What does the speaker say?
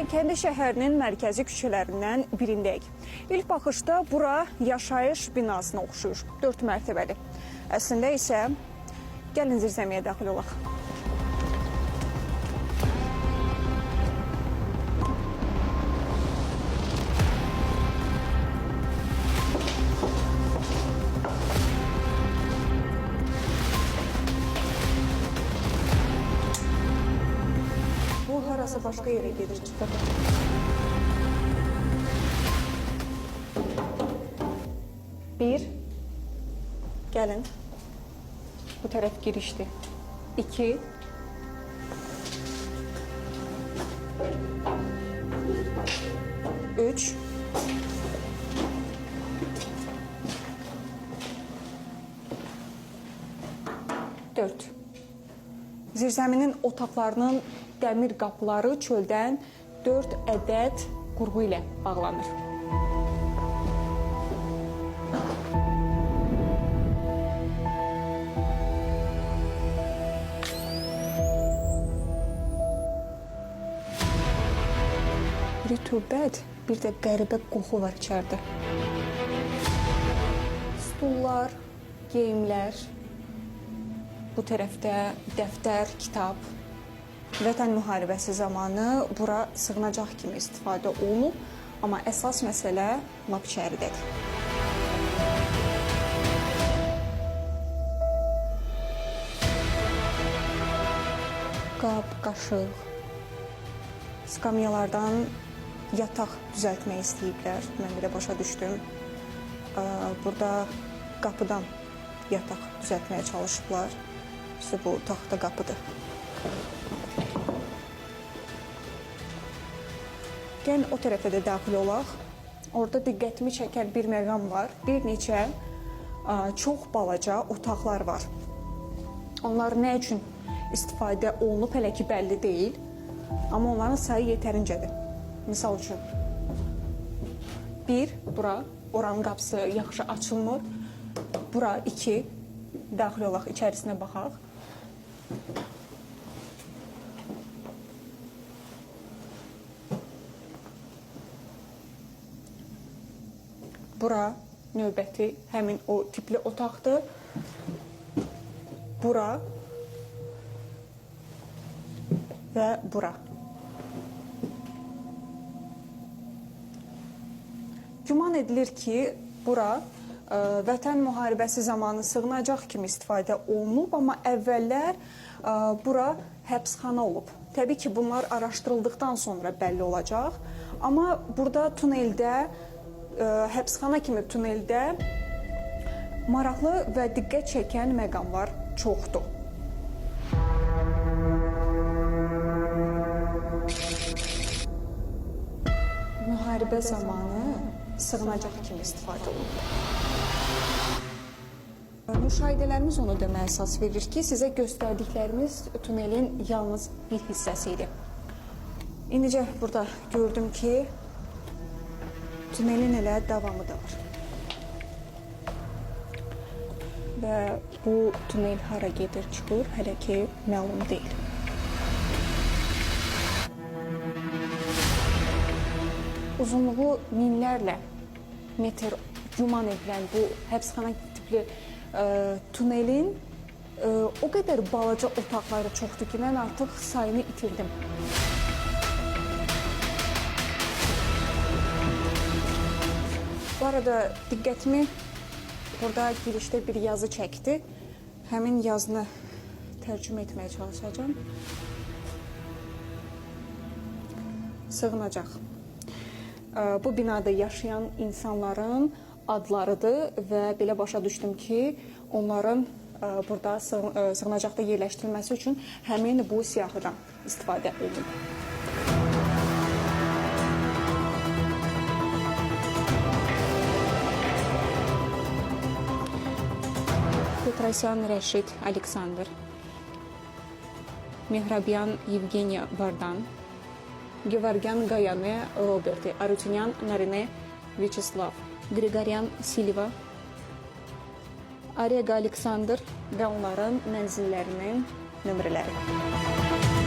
Xankəndi şəhərinin mərkəzi küçələrindən birindəyik. İlk baxışda bura yaşayış binasına oxşuyur. 4 mərtəbəli. Əslində isə gəlin zirzəmiyə daxil olaq. Bu harasa başqa yerə gedir, çıxır. Bir, gəlin. Bu tərəf girişdir. İki, üç, dörd. Zirzəminin otaqlarının dəmir qapıları çöldən 4 ədəd qurğu ilə bağlanır. Rütubət, bir də qəribə qoxu var içəridə. Stullar, geyimlər, bu tərəfdə dəftər, kitab. Vətən müharibəsi zamanı bura sığınacaq kimi istifadə olunub, amma əsas məsələ lap içəridədir. Qab, qaşıq, skamyalardan yataq düzəltmək istəyiblər. Mən belə başa düşdüm. Burada qapıdan yataq düzəltməyə çalışıblar. İşte bu taxta qapıdır. Gəlin o tərəfə də daxil olaq. Orada diqqətimi çəkən bir məqam var. Bir neçə çox balaca otaqlar var. Onlar nə üçün istifadə olunub hələ ki bəlli deyil. Amma onların sayı yetərincədir. Misal üçün, bir, bura, oranın qapısı yaxşı açılmır. Bura iki, daxil olaq, içərisinə baxaq. Bura növbəti həmin o tipli otaqdır. Bura və bura. Güman edilir ki, bura Vətən müharibəsi zamanı sığınacaq kimi istifadə olunub, amma əvvəllər bura həbsxana olub. Təbii ki, bunlar araşdırıldıqdan sonra bəlli olacaq. Amma burada tuneldə, həbsxana kimi tuneldə maraqlı və diqqət çəkən məqamlar çoxdur. Müharibə zamanı sığınacaq kimi istifadə olunub. Müşahidələrimiz onu deməyə əsas verir ki, sizə göstərdiklərimiz tunelin yalnız bir hissəsi idi. İndicə burada gördüm ki, tunelin elə davamı da var. Və bu tunel hara gedir, çıxır, hələ ki məlum deyil. Uzunluğu minlərlə metr güman edilən bu həbsxana tipli tunelin o qədər balaca otaqları çoxdur ki, mən artıq sayını itirdim. Bu arada diqqətimi burada girişdə bir yazı çəkdi. Həmin yazını tərcümə etməyə çalışacağam. Sığınacaq. Bu binada yaşayan insanların adlarıdır və belə başa düşdüm ki, onların burada sığınacaqda yerləşdirilməsi üçün həmin bu siyahıdan istifadə olunub. Petrosyan Rəşid Aleksandr, Mehrabyan Yevgeniya Vardan, Gevorgyan Gayane Roberti, Arutinyan Narine Vyacheslav, Grigoryan Silva, Arega Aleksandr və onların mənzillərinin nömrələri.